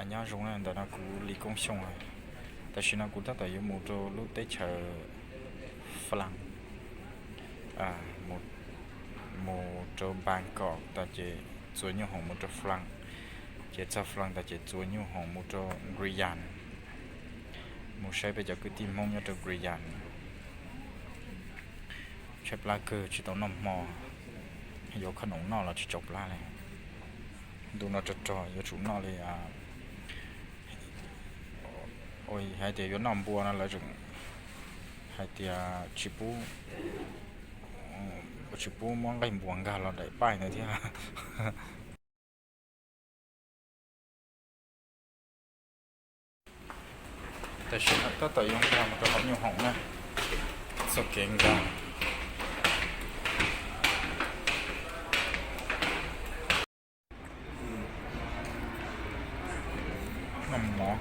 Nyob zoo na, ntawm no kuv Lis Koob Xyooj. Tam sim no kuv tab tom yuav mus rau lub teb chaws Flaas, mus rau Bangkok tas ces txuas nyuj hoom mus rau Flaas, ces txog Flaas tas ces txuas nyuj hoom mus rau Guyana, mus saib peb cov kwv tij Hmoob nyob rau Guyana. Tshaib plab kawg, tsis tau noj hmo, yuav khoom noj los tsis tsaus plab li. Ntu no rog rog yuav tsum noj li, ua hais tias yuav noj npua no lawv tseem hais tias tsis pub, tsis pub muab nqaij npua nkag los daim paij ntawd thiab. Tam sim no tab tom yuav nkag mus rau hauv nyuj hoom na, txoj kev nkag. Noj mov.